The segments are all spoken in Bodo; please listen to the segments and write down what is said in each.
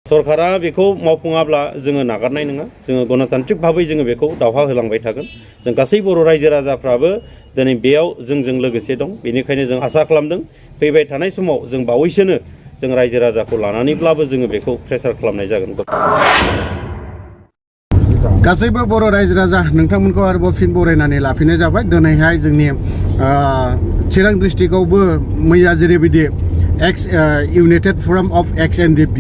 सरकारा बेखौ मावफुङाब्ला जोङो नागारनाय नङा। जोङो गणतान्त्रिक भाबै जोङो बेखौ दावहा होलांबाय थागोन। जों गासै बर' रायजो राजाफ्राबो दिनै बेयाव जोंजों लोगोसे दं। बेनिखायनो जों आसा खालामदों फैबाय थानाय समाव जों बावैसोनो जों रायजो राजाखौ लानानैब्लाबो जोङो बेखौ प्रेसार खालामनाय जागोन। गासैबो बर' रायजो राजा नोंथांमोनखौ आरोबाव फिन बरायनानै लाफिननाय जाबाय। दिनैहाय जोंनि चिरां डिस्ट्रिक्टआवबो मैया जेरैबायदि इउनाइटेड फराम अफ ex-NDFB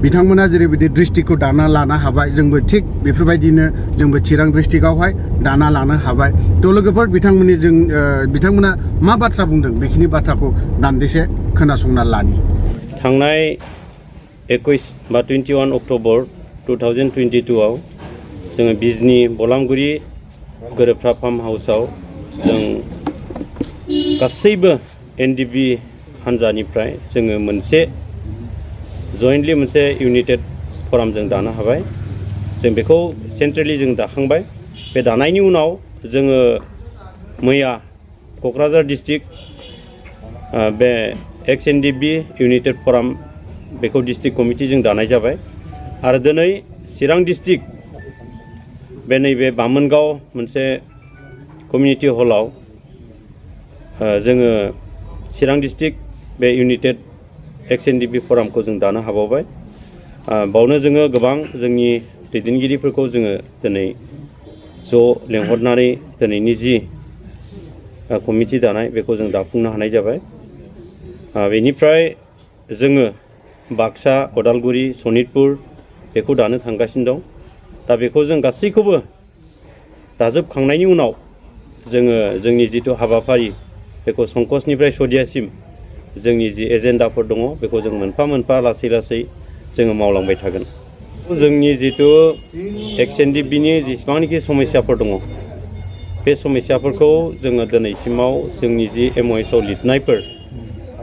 बिथांमोना जेरैबायदि डिस्ट्रिक्टखौ दाना लानो हाबाय, जोंबो थिग बेफोरबायदिनो जोंबो चिरां डिस्ट्रिक्टआवहाय दाना लानो हाबाय। थ' लोगोफोर बिथांमोना मा बाथ्रा बुंदों बेखिनि बाथ्राखौ दान्दिसे खोनासंना लानि। थांनाय 21 अक्ट'बर 2022 आव जोङो बिजनी बलामगुरि गोरोबथा फार्म हाउसआव जों गासैबो NDB हान्जानिफ्राय जोङो मोनसे जयेन्टलि मोनसे इउनाइटेड फराम जों दानो हाबाय। जों बेखौ सेन्ट्रेलि जों दाखांबाय। बे दानायनि उनाव जोङो मैया क'क्राझार डिस्ट्रिक्ट बे ex-NDFB इउनाइटेड फराम बेखौ डिस्ट्रिक्ट कमिटि जों दानाय जाबाय। आरो दिनै चिरां डिस्ट्रिक्ट बे नैबे बामोनगाव मोनसे कमिउनिटि हलाव जोङो चिरां डिस्ट्रिक्ट बे इउनाइटेड ex-NDFB फरामखौ जों दानो हाबावबाय। बावनो जोङो गोबां जोंनि दैदेनगिरिफोरखौ जोङो दिनै ज' लेंहरनानै दिनैनि जि कमिटि दानाय बेखौ जों दाफुंनो हानाय जाबाय। बेनिफ्राय जोङो बाक्सा, उदालगुरि, सनितपुर बेखौ दानो थांगासिनो दं। दा बेखौ जों गासैखौबो दाजोबखांनायनि उनाव जोङो जोंनि जिथु हाबाफारि बेखौ संकसनिफ्राय सदियासिम जोंनि जि एजेन्डाफोर दङ बेखौ जों मोनफा मोनफा लासै लासै जोङो मावलांबाय थागोन। जोंनि जिथु ex-NDFBनि जेसेबांनाखि समस्याफोर दङ बे समस्याफोरखौ जोङो दिनैसिमाव जोंनि जि MOSआव लिरनायफोर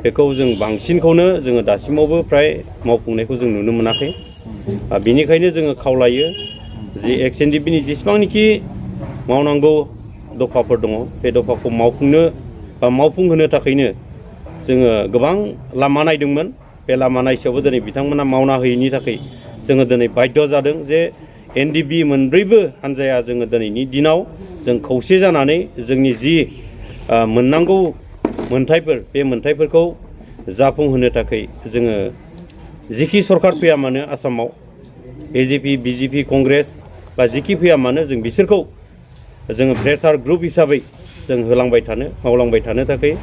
बेखौ जों बांसिनखौनो जोङो दासिमावबो फ्राय मावफुंनायखौ जों नुनो मोनाखै। बेनिखायनो जोङो खावलायो जि ex-NDFBनि जेसेबांनाखि मावनांगौ दफाफोर दङ बे दफाखौ मावफुंनो बा मावफुंहोनो थाखायनो जोङो गोबां लामा नायदोंमोन। बे लामा नायसेयावबो दिनै बिथांमोना मावना होयैनि थाखाय जोङो दिनै बाध्य जादों जे NDFB मोनब्रैबो हान्जाया जोङो दिनैनि दिनाव जों खौसे जानानै जोंनि जि मोननांगौ मोन्थायफोर बे मोन्थायफोरखौ जाफुंहोनो थाखाय जोङो जिखि सरकार फैया मानो आसामाव AJP, BJP, कंग्रेस बा जिखि फैया मानो जों बिसोरखौ जोङो प्रेसार ग्रुप हिसाबै जों होलांबाय थानो मावलांबाय थानो थाखाय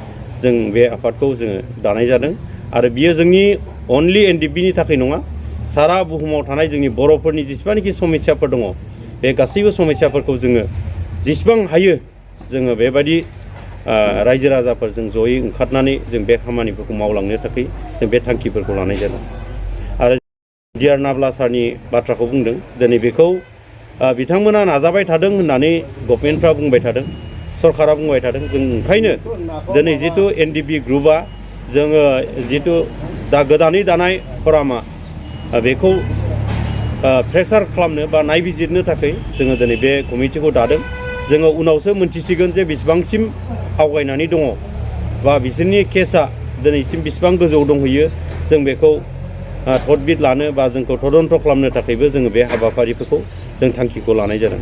जों बे आफादखौ जोङो दानाय जादों। आरो बियो जोंनि अनलि NDFBनि थाखाय नङा, सारा बुहुमाव थानाय जोंनि बर'फोरनि जेसेबांनाखि समस्याफोर दङ बे गासैबो समस्याफोरखौ जोङो जेसेबां हायो जोङो बेबायदि रायजो राजाफोरजों जयै ओंखारनानै जों बे खामानिफोरखौ मावलांनो थाखाय जों बे थांखिफोरखौ लानाय जादों। आरो डिआर नाब्ला सारनि बाथ्राखौ बुंदों, दिनै बेखौ बिथांमोना नाजाबाय थादों होननानै गभर्नमेन्टफ्रा बुंबाय थादों, सरकारा बुंबाय थादों। जों ओंखायनो दिनै जिथु NDFB ग्रुपआ जोङो जिथु दा गोदानै दानाय फरामा बेखौ प्रेसार खालामनो बा नायबिजिरनो थाखाय जोङो दिनै बे कमिटिखौ दादों। जोङो उनावसो मोनथिसिगोन जे बेसेबांसिम आवगायनानै दङ बा बिसोरनि केसआ दिनैसिम बेसेबां गोजौआव दंहैयो। जों बेखौ तदबिद लानो बा जोंखौ तदन्त खालामनो थाखायबो जोङो बे हाबाफारिफोरखौ जों थांखिखौ लानाय जादों।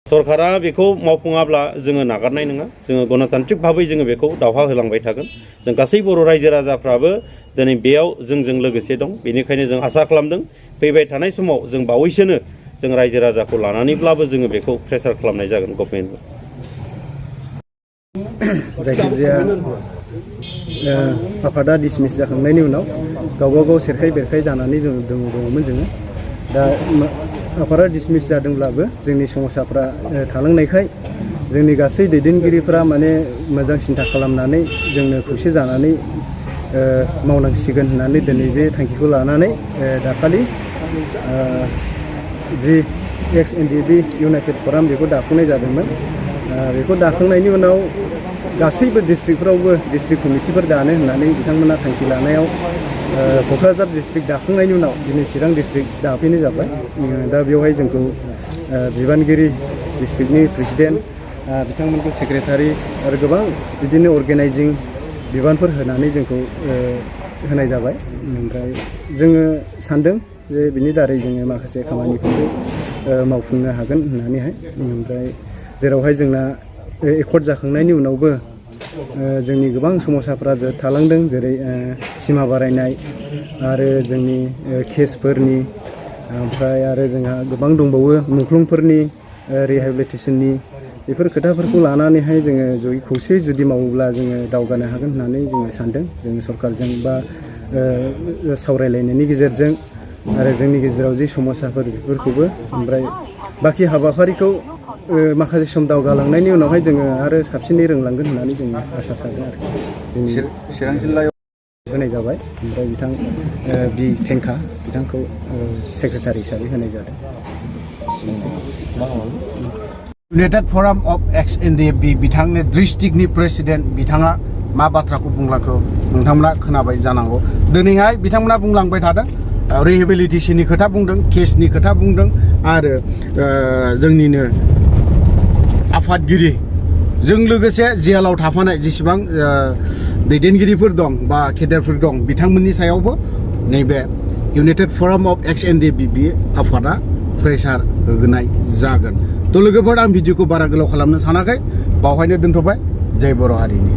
सरकारा बेखौ मावफुङाब्ला जोङो नागारनाय नङा। जोङो गणतान्त्रिक भाबै जोङो बेखौ दावहा होलांबाय थागोन। जों गासै बर' रायजो राजाफ्राबो दिनै बेयाव जोंजों लोगोसे दं। बेनिखायनो जों आसा खालामदों फैबाय थानाय समाव जों बावैसोनो जों रायजो राजाखौ लानानैब्लाबो जोङो बेखौ प्रेसार खालामनाय जागोन गभर्नमेन्टखौ। जायखिजाया आफादा डिसमिस जाखांनायनि उनाव गावबा गाव सेरखाय बेरखाय जानानै जों दङमोन जोङो। दा आफादा डिसमिस जादोंब्लाबो जोंनि समस्याफ्रा थालांनायखाय जोंनि गासै दैदेनगिरिफ्रा माने मोजां सिन्था खालामनानै जोंनो खौसे जानानै मावनांसिगोन होननानै दिनै बे थांखिखौ लानानै दाखालि जि ex-NDFB इउनाइटेड फराम बेखौ दाफुंनाय जादोंमोन। बेखौ दाखांनायनि उनाव गासैबो डिस्ट्रिक्टफ्रावबो डिस्ट्रिक्ट कमिटिफोर दानो होननानै बिथांमोना थांखि लानायाव क'क्राझार डिस्ट्रिक्ट दाखांनायनि उनाव दिनै चिरां डिस्ट्रिक्ट दाफैनाय जाबाय। दा बेवहाय जोंखौ बिबानगिरि डिस्ट्रिक्टनि प्रेसिडेन्ट बिथांमोनखौ सेक्रेटारि आरो गोबां बिदिनो अर्गेनाइजिं बिबानफोर होनानै जोंखौ होनाय जाबाय ओमफ्राय जोङो सानदों जे बिनि दारै जोङो माखासे खामानिफोरखौ मावफुंनो हागोन होननानैहाय ओमफ्राय जेरावहाय जोंना एकर्ड जाखांनायनि उनावबो जोंनि गोबां समस्याफ्रा थालांदों जेरै सिमा बारायनाय आरो जोंनि केसफोरनि ओमफ्राय आरो जोंहा गोबां दंबावो मुंख्लंफोरनि रिहेबिलिटेसननि बेफोर खोथाफोरखौ लानानैहाय जोङो जयै खौसेयै जुदि मावोब्ला जोङो दावगानो हागोन होननानै जोङो सानदों जोङो सरकारजों बा सावरायलायनायनि गेजेरजों आरो जोंनि गेजेराव जि समस्याफोर बेफोरखौबो ओमफ्राय बाखि हाबाफारिखौ माखासे सम दावगालांनायनि उनावहाय जोङो आरो साबसिनै रोंलांगोन होननानै जोङो आसा थादों आरो जोंनि चिरां जिल्लायाव होनाय जाबाय ओमफ्राय बिथां बि फेंखा बिथांखौ सेक्रेटारि हिसाबै होनाय जादों इउनाइटेड फराम अफ ex-NDFB बिथांनि डिस्ट्रिक्टनि प्रेसिडेन्ट बिथाङा मा बाथ्राखौ बुंलांखो नोंथांमोना खोनाबाय जानांगौ दिनैहाय बिथांमोना बुंलांबाय थादों रिहेबिलिटेसननि खोथा बुंदों केसनि खोथा बुंदों आरो जोंनिनो आफादगिरि जों लोगोसे जेलाव थाफानाय जेसेबां दैदेनगिरिफोर दं बा केडारफोर दं बिथांमोननि सायावबो नैबे इउनाइटेड फराम अफ ex-NDFB आफादा प्रेसार होनाय जागोन। थ' लोगोफोर आं भिडिअखौ बारा गोलाव खालामनो सानाखै बावहायनो दोनथ'बाय जय बर' हारिनि।